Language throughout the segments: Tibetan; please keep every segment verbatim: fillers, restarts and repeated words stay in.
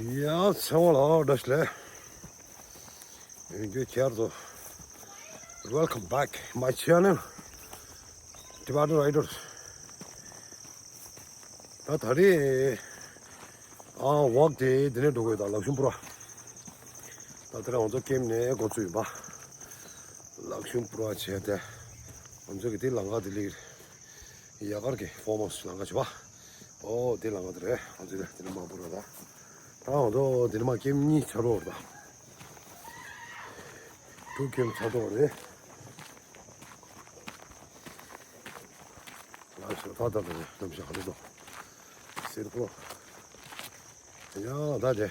ཡ་ཚང་མ་ལ་བཀྲ་ཤིས་བདེ་ལེགས། ཡོང་རྒྱུ་ཁྱེད་ཚོ། Welcome back my channel, Tibetan Riders. ད་ད་རེས་ཨ་ཝོག་དེ་འདི་ནས་འགྲོ་དགོས་ད། ལག་ཤུམ་པུ་ར། ད་དེ་རིང་ང་ཚོ་ཀེམ་ནས་འགོ་བཙུགས་ཡིན་པ། ལག་ཤུམ་པུ་ར་བྱས་ཏེ། ང་ཚོ་གི་དེ་ལམ་ཁ་དེ་ལ་ཡ་གར་གྱི་ཕོར་མོ་སི་ལམ་ཁ་བྱས་པ། ཨོ་དེ་ལམ་ཁ་དེ་རེད། ང་ཚོ་དེ་ནས་མར་འབུད་ར་ད། ད་ང་ཚོ་དེ་ནས་མར་ཀེམ་གཉིས་ཆགས་འགྲོ་རེད་ད། དྲུག་ཀེམ་ཆགས་འགྲོ་རེད། ལགས་སོ། ད་ད་ད་ནམ་ཞག་ཧ་ལས་དོ། སེར་པོ། ཡ་ད་དེ།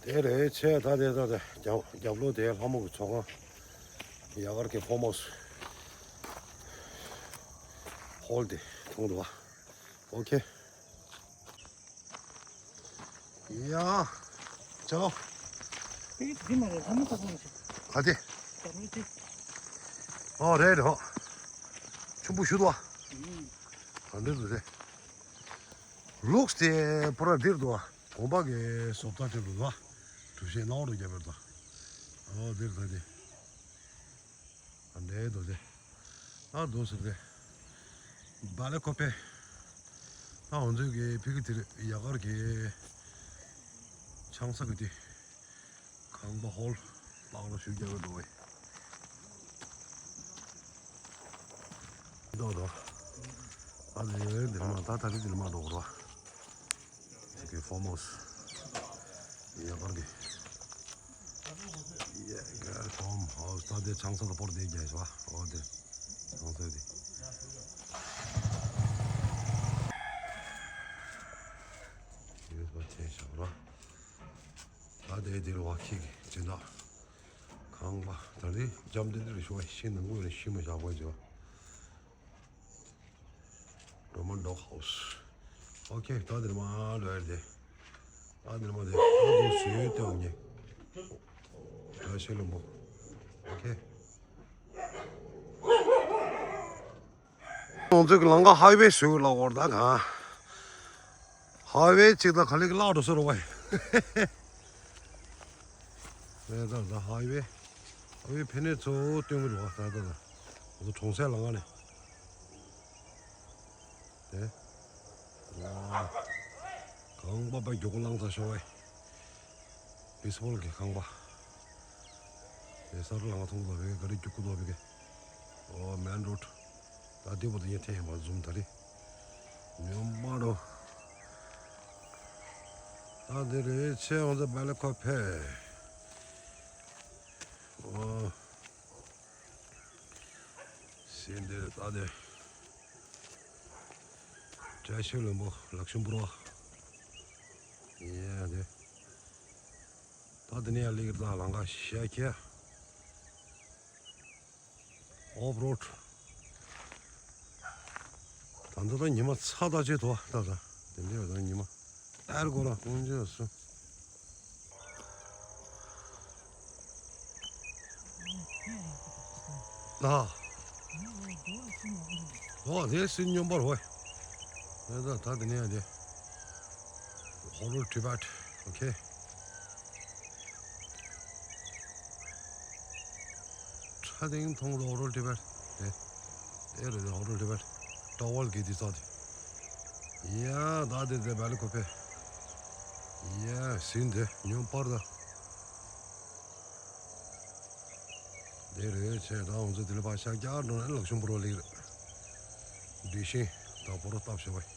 དེ་རེད་ཆེ། ད་དེ་ད་དེ་རྒྱབ་རྒྱབ་ལོགས་དེ་ལྷ་མོ་གི་ཚོགས་ཁང་། ཡ་གར་གྱི་ཕོར་མོ་སི་ཧོལ་དེ་མཐོང་འདུག་བ། ཨོ་ཁེ། ཡ། ཅོ། དེ་དེ་མ་རེད། ལྷ་མོ་ཚོགས་ཁང་ཞིག་ག་དེ། རྒྱབ་ལོགས་དེ། ཨོ་རེད་རེད། ཧོ། ཆུན་པོ་ཞུ་དོ། ཨུམ། ག་འདྲ་འདུག་དེ། ལུགས་དེ་པུ་ར་འདིར་འདུག་བ། དགོན་པ་གི་བཟོ་ལྟ་དེ་འདུག་བ། གྲུ་བཞི་ནང་རུ་བརྒྱབ་པར་འདུག་ཨོ་འདིར་ད་དེ། ཨ་འདྲའི་འདུག་དེ། ཨ་འདུག་ཟེར་དེ། བ་ལེ་ཁོ་པེ། ད་ང་ཚོའི་གི་ཕི་གི་དེ་རེད། ཡ་གར་གི་ཆང་ས་གི་དེ། ཁང་པ་ཧོལ་ལག་རོ་ཞུ་རྒྱག་གི་འདུག་བས། འདུག་འདུག་ཨ་ནི་འདིར་མ་ད་ད་རེས་འདིར་མ་འགྲོ་གི་རེད་བ། ཚིག་གི་ཕོར་མོ་སི། ཡ་གར་གི། ཡ་གར་ཕོར་མོ་སི། ད་དེ་ཆང་ས་དང་པོར་དེ་རྒྱག་ཤོག་ཨོ་དེ། ཆང་ས་དེ། ཡོད་པ་དེ་ཤོག་ར། ད་དེ་དེ་རུ་བ་ཁྱི་གི་སྦྱིན་བདག་ཁང་པ། ད་རེས་འཇམ་དེ་འདིར་ཤོག་ཤིང་ནང་ངོས་ནས་ཤི་མ་བཞག་པ་བྱོས། Roman dog house. ཨོ་ཁེ། ད་འདིར་མ་ལོས་རེད་དེ། ད་འདིར་མ་དེ་ཨ་དུ་སུས་ལྟོས་ངེ། ད་ཤེས་ལོ་མོ། ཨོ་ཁེ། ང་ཚོའི་གི་ལམ་ཁ་ཧའི་ཝེ་ཞུ་ལ་འོར་ད་ག་ཧའི་ཝེ་གཅིག་ད་ག་ལེ་གི་བརླག་འགྲོ་ས་རུ་བ་ཡི། ད་ད་ཧའི་ཝེ། ཧའི་ཝེ་ཕན་ནེ་ཚོ་སྟོན་གི་འདུག་ད་ད་ད། ང་ཚོ་གྲོང་གསེབ་ལམ་ཁ་ནས། དེ། ཝ། ཁང་པ་པ་མགྱོགས་པོ་ལངས་ཚར་ཤོག་ཨེ། པི་སི་ཕུལ་གྱི་ཁང་པ། དེ་ས་རུ་ལམ་ཁ་མཐོང་གི་འདུག་བས་ག་རེ་རྒྱུག་གི་འདུག་བས་ག་ཨོ་མེན་རོད། ད་དེ་བོ་དེ་ཡན་ཐེ་ཡན་པ་འཛུམ་ད་རེ། ཉོན་པ་རོ། ད་དེ་རེ་ཆེ་ང་ཚོ་བེ་ལེ་ཁོ་ཕེ། ཨོ། སེ་འདིར་ད་དེ། བཀྲ་ཤིས་ལྷུན་པོ་ལག་ཤུམ་པུ་ར། ཡ་དེ། ད་དེ་ནས་ཡར་སླེབས་ཀྱི་ད་ལམ་ཁ་ཤར་ཁྱེར། ཨོཕ་རོཌ། ད་ལྟ་ད་ཉི་མ་ཚ་ད་ཅེ་དོ་ད་ད། དེ་འདྲ་ད་ཉི་མ། ཨར་གོ་ར་ཀུན་ཇི་སུ། ད། ཨོ་དེ་སུ་སྙོམས་པར་འོས། ད་ད་དེ་ནས་དེ། ཧོ་རུལ་ཊི་བེཊ། ཨོ་ཁེ། ཁྲ་ཐིང་ཐོང་དུ་ཧོ་རུལ་ཊི་བེཊ། དེ། དེ་རེད་དེ་ཧོ་རུལ་ཊི་བེཊ། ཀྲ་ཝལ་གི་དེ་ཚོ་དེ། ཡ་ད་དེ་དེ་བེ་ལི་ཁོ་ཕེ། ཡ་ཟིན་དེ་ཉོན་པར་ད། དེ་རེད་ཆེ་ད་ང་ཚོ་དེ་ལ་ཕར་ཤག་རྒྱག་འགྲོ་ན་ལག་ཤུམ་པུ་ར་ལེགས་རེད། འདྲེ་ཤིང་དང་པོ་ར་བཏབ་ཤོག་བས།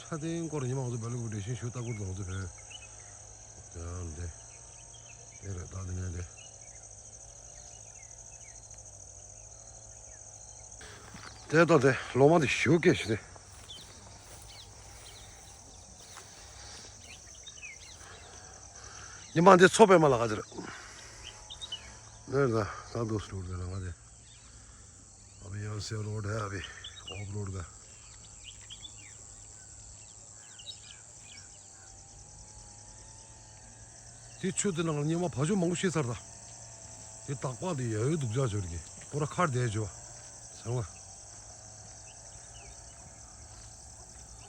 ཁྲ་ཐིང་སྐོར་ཉི་མ་ང་ཚོ་བེ་ལི་ཁོ་འདྲེ་ཤིང་ཞུ་ལྟ་སྐོར་དུ་ང་ཚོ་བས། དེ་རེད་ད་དེ་ནས་དེ། དེ་ལྟ་དེ་ལོ་མ་དེ་ཞུ་སྐད་ཞུ་དེ། ཉི་མ་འདི་ཚོ་པའི་མ་ལ་ག་དེ་རེད། ནེར་ད་ད་དུ་སུ་རུ་དེ་ལ་ང་དེ། ཨ་བི་ཡང་སེ་རོ་དེ་ཨ་བི་ཨོབ་རོ་དེ། དེ་ཆུ་དེ་ནང་ཉི་མ་བ་ཆུ་མང་པོ་ཤི་ཚར་ད། དེ་དག་པ་དེ་ཡ་ཡོད་སྡུག་ཅག་འབྱོར་གི་པོ་ར་ཁར་བསྡད་འཇོ། ཚང་མ།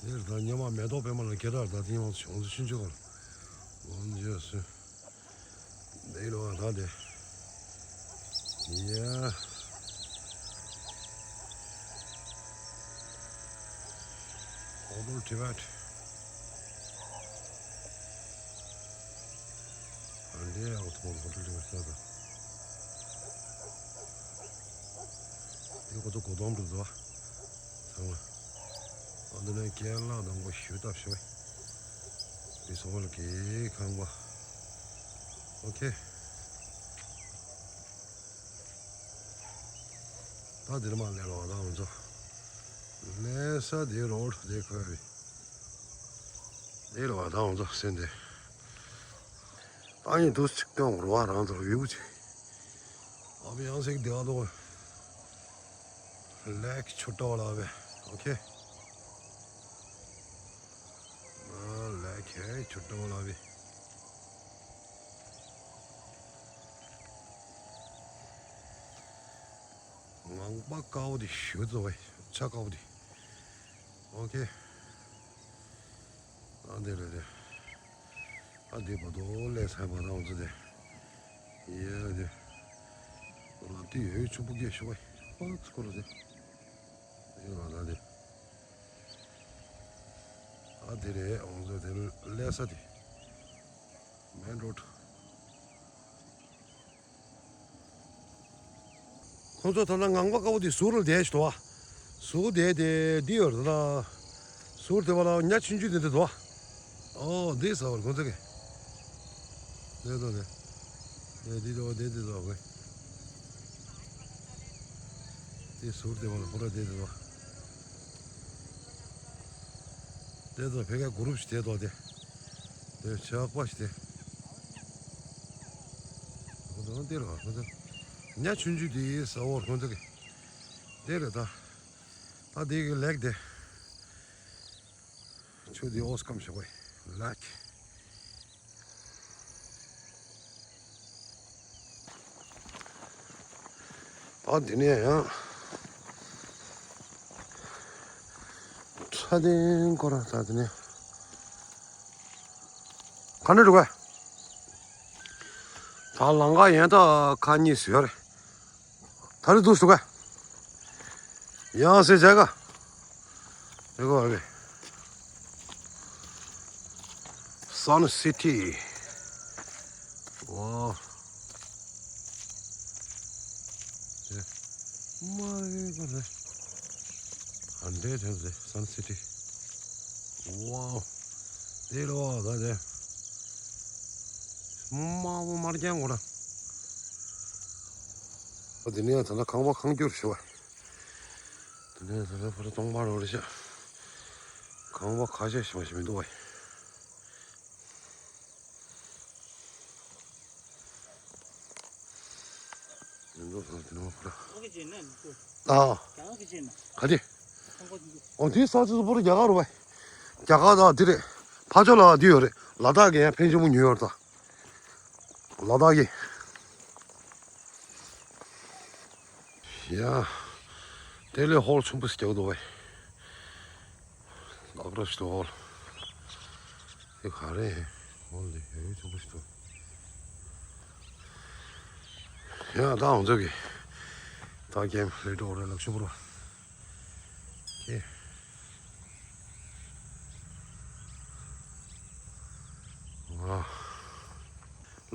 དེར་ད་ཉི་མ་མེ་ཏོག་པད་མ་ལ་སྐད་གྲགས་ད་དེ་ཉི་མ་བྱུང་ཚུལ་ཤིན་ཅུ་གོ་ལ། འོན་ཅི་སུ། འདི་ལོ་ལྷ་དེ། ཡ། ཧོ་ཊེལ་ཊི་བེཊ། ཨ་འདི་ཡང་ཐོག་ཧོ་ཊེལ་ཊི་བེཊ་ས་དང་། འདི་ཁོ་ཚོ་གོ་དོང་འགྲོ་ཚོ། ཚང་མ། ཨ་འདི་ནས་རྒན་ལགས་དང་པོ་ཞུ་ཐབས་ཞུ། འདི་སོང་བར་གི་ཁང་པ། ཨོ་ཁེ། ད་འདིར་མ་ལས་ལོ་ད་ང་ཚོ། ལས་ས་དེ་རོ་དེ་ཁོ་བའི། འདིར་ལོ་ད་ང་ཚོ་སེམས་དེ། ད་ཡིན་དུས་ཅིག་སྟོན་རོ་བ་རང་ཚོ་ཡུག་ཅིག་ཨ་བི་ཡང་སེག་དེ་བ་དོ། ལེག་ཆུ་ཏོ་ལ་བེ། ཨོ་ཁེ། ལེག་ཧེ་ཆུ་ཏོ་ལ་བེ། ངང་པ་དཀར་པོ་དེ་ཞུ་ཚོ་བེ། ཆ་དཀར་པོ་དེ། ཨོ་ཁེ། ཨ་འདི་རེད་དེ། ཨ་འདི་བ་དོ་ལས་ས་བ་དང་ཚོ་དེ། ཡ་དེ། ལ་དེ་ཡོད་ཆུ་བུ་སྐད་ཤོད་བེ། ཨ་ཚོ་ཁོ་ར་དེ། ཡོད་ལ་ད་དེ། ཨ་དེ་རེད་ཨང་ཚོ་དེ་ལས་ས་དེ། མེན་རོ་ཌི། ཁོང་ཚོ་ད་ལྟ་ངང་པ་དཀར་པོ་དེ་ཟུར་ལ་བསྡད་ཤི་འདུག་བ། ཟུར་བསྡད་དེ་འདི་ཡོད་རེད་ད། ཟུར་དེ་བ་ལ་ཉ་ཆུང་ཆུང་དེ་འདི་འདུག་བ། ཨོ་འདི་ཟ་བར་ཁོང་ཚོ་གི། འདི་འདུག་འདི། འདི་འདི་འདུག་འདི་འདི་འདུག་གི། འདི་ཟུར་དེ་བ་ལ་པུ་ར་འདི་འདི་འདུག་དེ་ཚོ་ཕ་གིའི་གུ་རུབ་ཞིག་དེ་ཐོག་དེ། དེ་ཆགས་པ་ཞིག་དེ། ཁོ་ཚོ་དེ་ར་ཁོ་ཚོ། ཉ་ཆུང་ཆུང་དེ་ས་འོག་ཁོ་ཚོ་གི། དེ་རེད་ད། ད་དེ་གི་ལེགས་དེ། ཆུ་དེ་འོག་སྐམ་ཞོག་པའི་ལེགས། ད་འདི་ནས་ཡང་ཁྲ་ལྡན་ཁོ་རང་ད་འདི་ནས་ག་འདྲ་འགྲོ་ག་ད་ལང་ཀ་ཡན་ད་ཁ་གཉིས་ཟེར་རེད། ད་རེ་འདུག་སུ་ག་ཡང་སེ་བྱ་ག་རེ་གོ་བ་གི། Sun City. ཝའོ། དེ། མ་རེད་གོ་རེད། ཨ་འདྲེ་དེ་རེད། Sun City. ཝའོ། དེ་ལོ་ག་དེ། དམར་པོ་དམར་རྐྱང་གོ་ར། ཨ་དེ་ནས་ད་ལྟ་ཁང་པ་ཁང་སྐྱུར་ཞུ་བ། དེ་ནས་ད་ལྟ་ཕར་སྟོང་པ་རོ་རེ་ཤག་ཁང་པ་ཁ་ཤས་ཤིག་མ་ཞིག་མི་འདུག་བ། མི་འདུག་ཟེར་དེ་ནས་ཕར། ཨ། ག་དེ། ཨོ་དེ་ས་ཆ་སུ་པོ་ར་རྒྱ་གར་རུ་བ། རྒྱ་གར་ད་དེ་རེད། ཕ་ཇོ་ལ་དེ་ཡོད་རེད། ལ་དྭགས་ཀྱི་ཡང་ཕན་ཆེན་པོ་ཉོས་ཡོད་རེད་ད། ལ་དྭགས་ཀྱི། ཡ། དེ་ལས་ཧོལ་ཆེན་པོ་ཞིག་རྒྱག་འདུག་བས། ཨག་ར་ཞིག་འདུག་ཧོལ། དེ་ག་རེ། ཧོལ་དེ་ཡ་ཡོད་ཆེན་པོ་ཞིག་འདུག་ཡ་ད་ང་ཚོ་གི། ད་ཀེམ་ལི་ཏོ་རེ་ལག་ཤུ་པུར་བ། ཁྱེད། ཨ།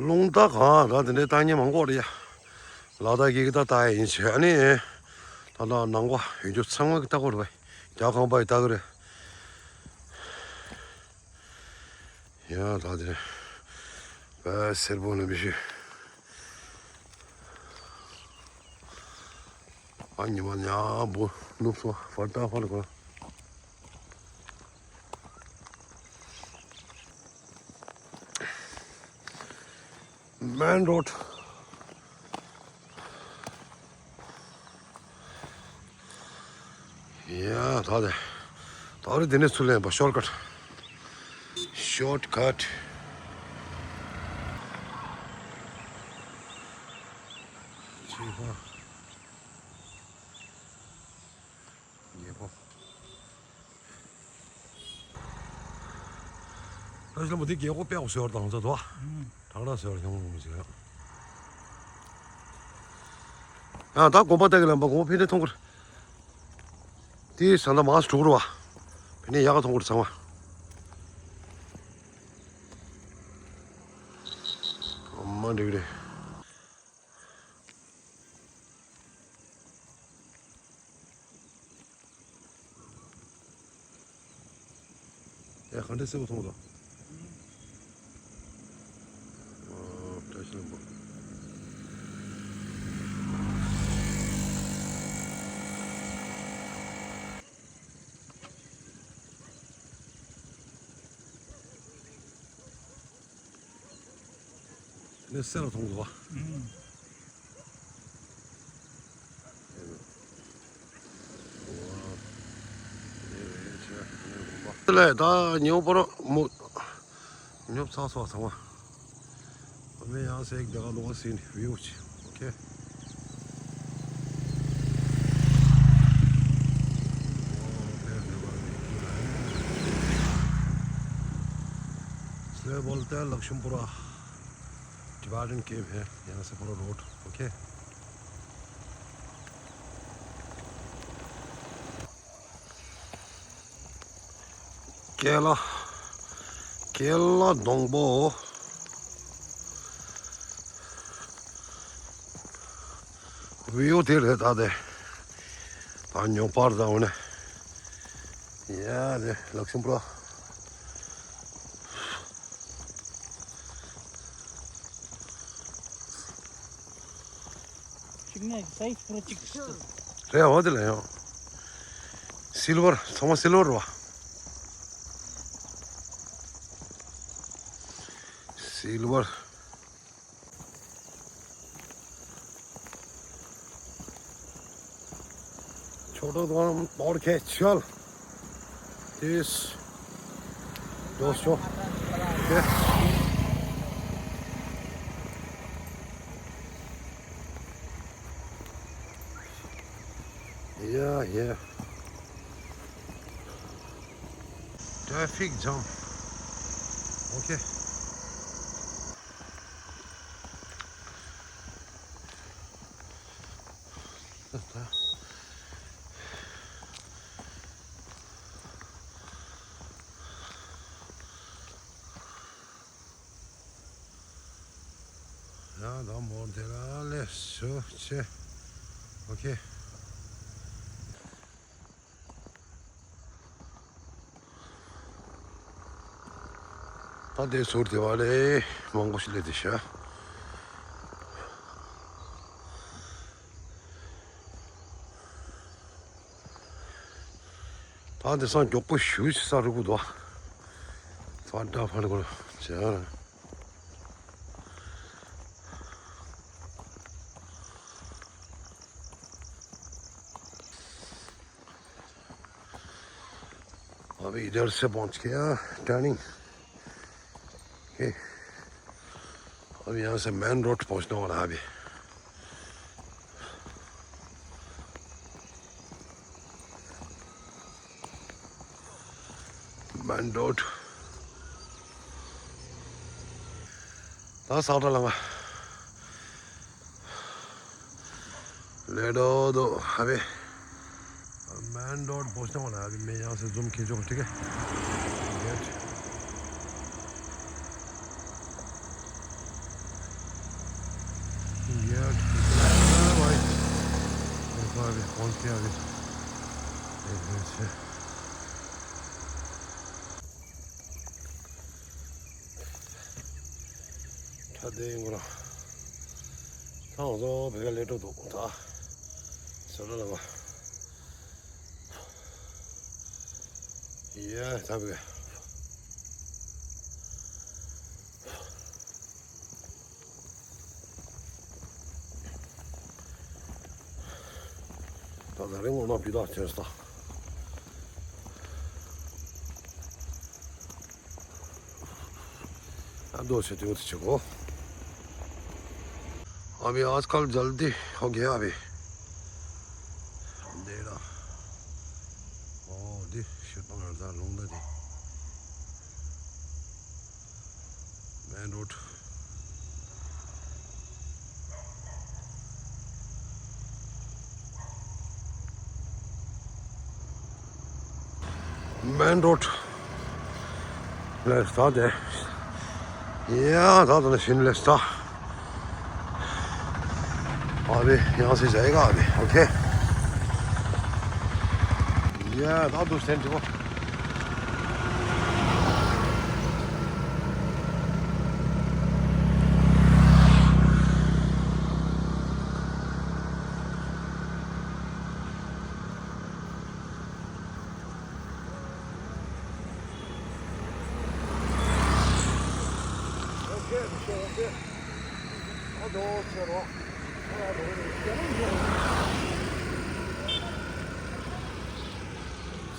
རླུང་རྟ་གང་ལ་དེ་འདྲའི་བཏང་མཁན་མང་པོ་རེད་ཡ། ལ་དྭགས་ཀྱི་ད་ལྟ་ཡིན་ཆེ་ཨ་ནི། ད་ལྟ་ནང་པ་ཡོད་རྒྱུ་ཚང་མ་གི་ལྟ་གོ་རེད་པ། རྒྱ་ཁང་པ་ཡི་ལྟ་གི་རེད། ཡ་ད་དེ་རེད། བ་སེར་པོ་ནི་མི་ཤེས། ཨ་ཉི་མ་ཉ་བུ་ནུབ་སོང་ཧྥར་ཏ་ཧྥར་གོ། མེན་རོ་ཌི། ཡ་ད་དེ། ད་རེས་དེ་ནས་ཚུར་ལེན་པ་ཤོར་ཀཊ། ཤོར་ཀཊ། ཆེ་པ། ཉེ་པོ། ད་ ལམ་བུ་དེ་རྒྱལ་སྒོ་དཔེ་ཡག་པོ་བཟོས་པ་དང་ཚ་དོ། ཁྲག་ཁྲག་བཟོས་པ་ཡོང་མི་ཟེར། ཡང་ད་དགོན་པ་ལྟ་གི་ལམ་པ་དགོན་པ་ཕན་ཚུན་མཐོང་གི་རེད། དེའི་ས་མཐའ་མར་འགྲོ་གི་རེད་བ། ཕན་ནས་ཡག་ག་མཐོང་གི་རེད་ཚང་མ། མ་འགྲིག་རེད། ཡ་ག་འདྲ་སེར་པོ་མཐོང་དང་། ཨོ་བཀྲ་ཤིས་ལྷུན་པོ། དེ་ནས་སེར་པོ་མཐོང་དང་། དེ་ལས་ད་ཉོ་པོ་རོ་མོ། ཉོབ་ཚགས་སོགས་ཚང་མ། ཨ་མའི་ཡང་སེ་རྒྱ་གར་ལོག་ཟིན་བིའུ་ཆེ། ཨོ་ཁེ། ये बोलते हैं Lakshmipura. Tibetan cave है, यहाँ से पूरा रोड। ཨོ་ཁེ། ཀེ་ལ། ཀེ་ལ་སྡོང་པོ། བིའུ་དེ་རེད་ད་དེ། ད་ཉོ་པར་ད་འོ་ནས། ཡ་དེ་ལག་ཤུམ་པོ། གཅིག་ནས་སའི་ཛི་པུ་ར་གཅིག་ཏུ། རེད་འོ་དེ་ལ་ཡང་། སིལ་ཝར་ཚང་མ་སིལ་ཝར་རེད་བ། སིལ་ཝར། ཆོག་ཏོ་དང་དོར་ཁེ་ཆལ། དེས། དོ་ཤོ། ཁེ། ཡ་ཡ། Traffic jam. Okay. ཡང་དང་མོར་དེ་ལ་ལས་སུ་ཆེ། ཨོ་ཁེ། ད་དེ་ཟུར་དེ་བ་ལས་མང་པོ་ཞིག་སླེབས་དེ་ཤ། ད་དེ་སང་མགྱོགས་པོ་ཞུ་ས་རུ་གུ་དོ། ཕ་ད་ཕ་ལ་གོ་ཇ། अभी इधर से पहुंच गया टर्निंग। ओके। अब यहाँ से मेन रोड पहुंचने वाला है अभी। Main road. ད་ས་ཁྲ་ལ་ང་། ले दो दो अभी। मेन रोड पहुंचने वाला है अभी। मैं यहाँ से जूम खींचूंगा, ठीक है। गेट। गेट। भाई, देखो अभी पहुंच गया अभी। एक मिनट से। ཁྲ་དེ་ཡིན་གོ་ར། ཐང་བཟོ་བེ་ག་ལེ་ཏོ་འདུག་ད། ཟེར་ལ་ལ་བ། ཡེ་ད་བེ་ག། ད་ད་རིང་ངོ་མ་བི་ད་ཆེན་སྟ། हाँ, दो से तीन से को। अभी आजकल जल्दी हो गया अभी। अंधेरा। ओ, दे, शेर पकड़ता, लूंगा दे। Road. Main road. Let's start there. Yeah, that's the machine. Let's start. अभी यहाँ से जाएगा अभी, okay? Yeah, that was ten to go.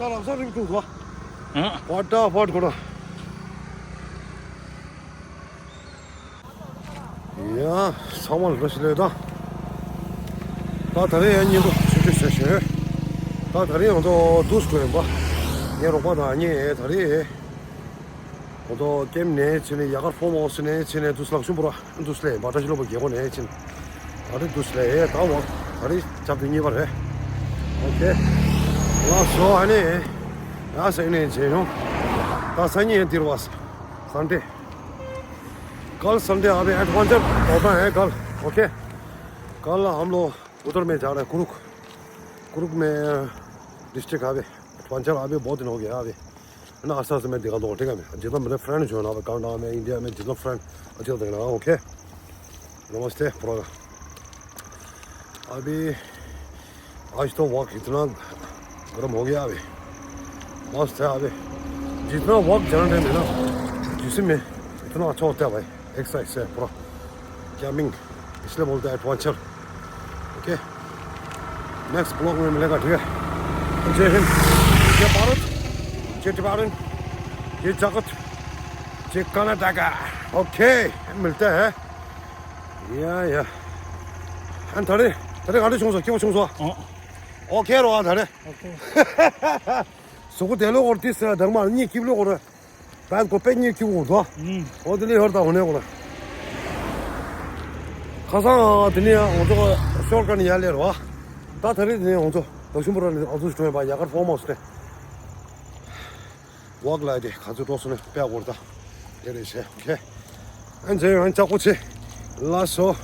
ས་ལམ་སང་རིང་ཐུང་བ། ཧུམ། ཕོ་ཏ་ཕོ་ཏ་ཁོ་ན། ཡ། ཚང་མ་ལ་བཀྲ་ཤིས་བདེ་ལེགས། ད་ད་རེས་ཡང་བརྙན་ཐུང་ཞིབ་ཞིབ་བྱས་ཤིང་། ད་ད་རེས་ང་ཚོ་འདུག་སེ་འགྲོ་ཡིན་པ། ངའི་རོགས་པ་དང་ངས་ད་རེས་ང་ཚོ་ཀེམ་ནས་ཕྱིན་ནས། ཡ་གར་ཕོམ་ཧའུ་སི་ནས་ཕྱིན་ནས། འདུག་སེ་ལག་ཤུམ་བུ་ར་འདུག་སེ་སླེབས་ཡིན་པ། བཀྲ་ཤིས་ལྷུན་པོ་རྒྱལ་སྒོ་ནས་ཕྱིན། ད་རེས་འདུག་སེ་སླེབས་ཡིན། ད་འོ་ད་རེས་ཆར་དུས་གཉིས་པ་རེད། ཨོ་ཁེ། ལགས་སོ། ཨ་ནི་ཡ་སེ་ནས་བྱས་ཡོང་། ད་སང་ཉིན་འདིར་བ་སན་ཌེ། कल संडे, अभी एडवेंचर होता है कल, ओके। कल हम लोग उधर में जा रहे हैं, कुरुक, कुरुक में डिस्ट्रिक्ट है अभी। एडवेंचर अभी बहुत दिन हो गया अभी, है ना। आस्ते आस्ते मैं दिखा दूंगा, ठीक है। जितना मेरे फ्रेंड जो है ना, अभी कनाडा में, इंडिया में जितना फ्रेंड अच्छे लगते हैं ना, ओके। नमस्ते पूरा। अभी आज तो वॉक इतना गर्म हो गया अभी, मस्त है अभी। जितना वॉक जाना टाइम है ना, जिसमें इतना अच्छा होता है भाई, एक्सरसाइज है पूरा, कैंपिंग, इसलिए बोलते हैं एडवेंचर। ओके, नेक्स्ट ब्लॉग में मिलेगा, ठीक है। जय हिंद, जय भारत, जय तिवारी, जय जगत, जय कर्नाटका। ओके, मिलते हैं। या, या। ཨ་ནི་ད་རེས་ད་རེས་ག་འདྲ་བྱུང་སོང་། སྐྱིད་པོ་བྱུང་སོང་། ཨོ། ཨོ་ཁེ་རོ། ཨ་ད་རེས། ཨོ་ཁེ། གཟུགས་པོ་བདེ་ལོག་གོ་ར་ཏིས་ཟེར་དང་མ་གཉིད་སྐྱིད་ལོག་གོ་ར། བད་གོ་པད་གཉིད་སྐྱིད་གོ་དོ། ཨུམ། ཨོ་དེ་ལས་ཧོར་དང་ཧོ་ནས་གོ་ར། ཁ་སང་དེ་ནས་ང་ཚོ་ཤོར་ཀ་ནས་ཡར་སླེབས་ར་བ། ད་ད་རེས་དེ་ནས་ང་ཚོ་ལག་ཤུམ་བུ་ར་ནས་ཨ་ཚོ་ཞིག་འགྲོ་ཡིན་པ། ཡ་གར་ཕོམ་ཧའུ་སི་ནས། ཝོག་ལ་དེ་ག་ཚོད་འགྲོ་སོང་ནས་དཔེ་བོར་ད། དེ་རེད་བྱས། ཨོ་ཁེ། ཨན་ཇེ་ཡོང་ཅག་པོ་ཆེ། ལགས་སོ།